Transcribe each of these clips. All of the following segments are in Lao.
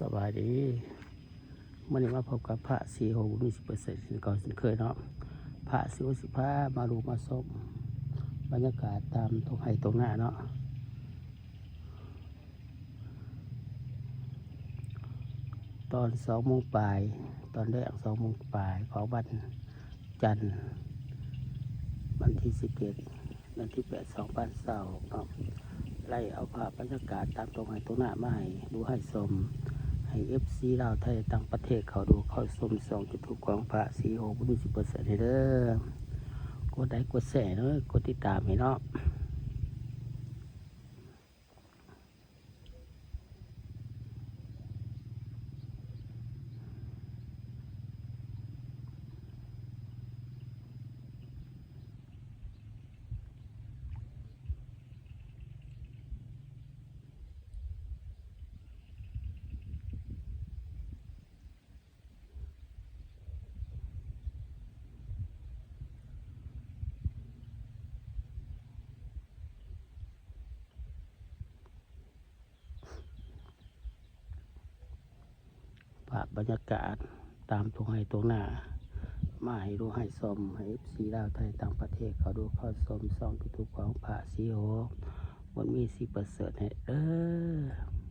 ສະບາຍດີ ມື້ນີ້ມາພົບກັບພະສີໂຫ ບຸນມີ ສິບເປີເຊັນ ເຊັ່ນເກົ່າເຊັ່ນເຄີຍເນາະ. ພະສີໂຫຊິພາມາດູມາຊົມບັນຍາກາດຕາມທົ່ງໄຮ່ທົ່ງນາເນາະ ຕອນສອງໂມງປາຍ ຕອນແລງສອງໂມງປາຍຂອງວັນຈັນ ວັນທີສິບເອັດ ເດືອນທີແປດ ສອງພັນຊາວຫົກເນາະ ໄລ່ເອົາພາບບັນຍາກາດຕາມທົ່ງໄຮ່ທົ່ງນາມາໃຫ້ດູໃຫ້ຊົມ ໃຫ້ເອັຟຊີລາວໄທຕ່າງປະເທດເຂົ້າດູເຂົ້າຊົມຊ່ອງຢູທູບຂອງພະສີໂຫ ບຸນມີ ສິບເປີເຊັນ ໃຫ້ເດີ. ກົດໄລກົດແຊເດີ ກົດຕິດຕາມໃຫ້ເນາະ. ພາບບັນຍາກາດຕາມທົ່ງໄຮ່ທົ່ງນາ ມາໃຫ້ດູໃຫ້ຊົມ ໃຫ້ເອັຟຊີລາວໄທຕ່າງປະເທດເຂົ້າດູເຂົ້າຊົມຊ່ອງຢູທູບຂອງພະສີໂຫ ບຸນມີ ສິບເປີເຊັນ ໃຫ້ເດີ.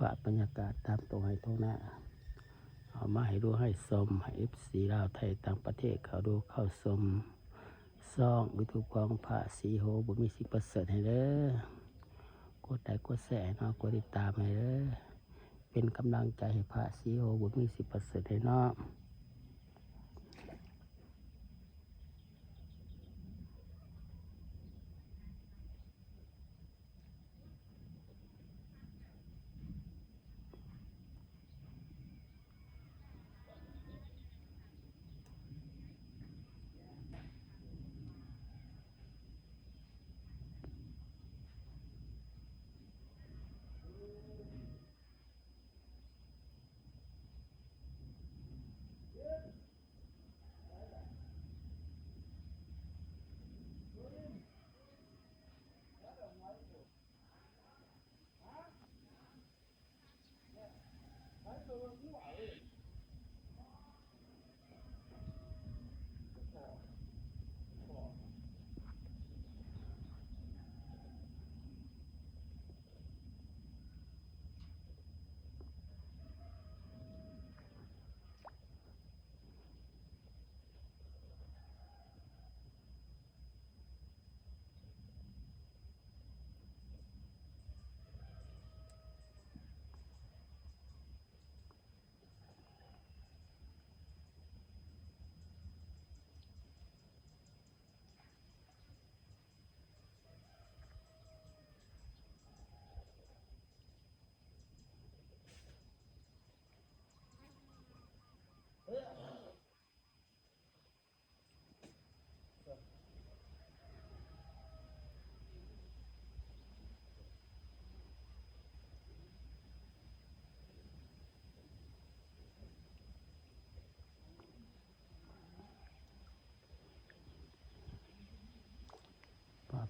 ພາບບັນຍາກາດຕາມທົ່ງໄຮ່ທົ່ງນາ ເອົາມາໃຫ້ດູໃຫ້ຊົມ ໃຫ້ເອັຟຊີລາວໄທຕ່າງປະເທດເຂົ້າດູເຂົ້າຊົມຊ່ອງຢູທູບຂອງພະສີໂຫ ບຸນມີ ສິບເປີເຊັນ ໃຫ້ເດີ. ກົດໄລກົດແຊໃຫ້ເນາະ ກົດຕິດຕາມໃຫ້ເດີ ເປັນກຳລັງໃຈໃຫ້ພະສີໂຫ ບຸນມີ ສິບເປີເຊັນ ໃຫ້ເນາະ. ເ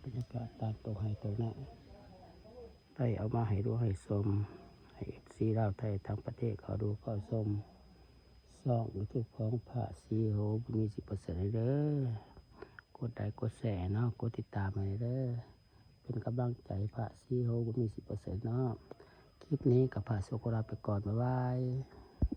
ບັນຍາກາດຕາມຕົວໄຮ່ຕົວນາ ໄດ້ເອົາມາໃຫ້ດູໃຫ້ຊົມ ໃຫ້ເອັຟຊີລາວໄທທັງປະເທດເຂົ້າດູເຂົ້າຊົມ ຊ່ອງຢູທູບຂອງພະສີໂຫບຸນມີສິບເປີເຊັນເດີ. ກົດໄລກົດແຊເນາະ ກົດຕິດຕາມໃຫ້ເດີ ເປັນກຳລັງໃຈພະສີໂຫບຸນມີສິບເປີເຊັນເນາະ. ຄລິບນີ້ກໍພະສົກຂໍລາໄປກ່ອນ ບາຍບາຍ.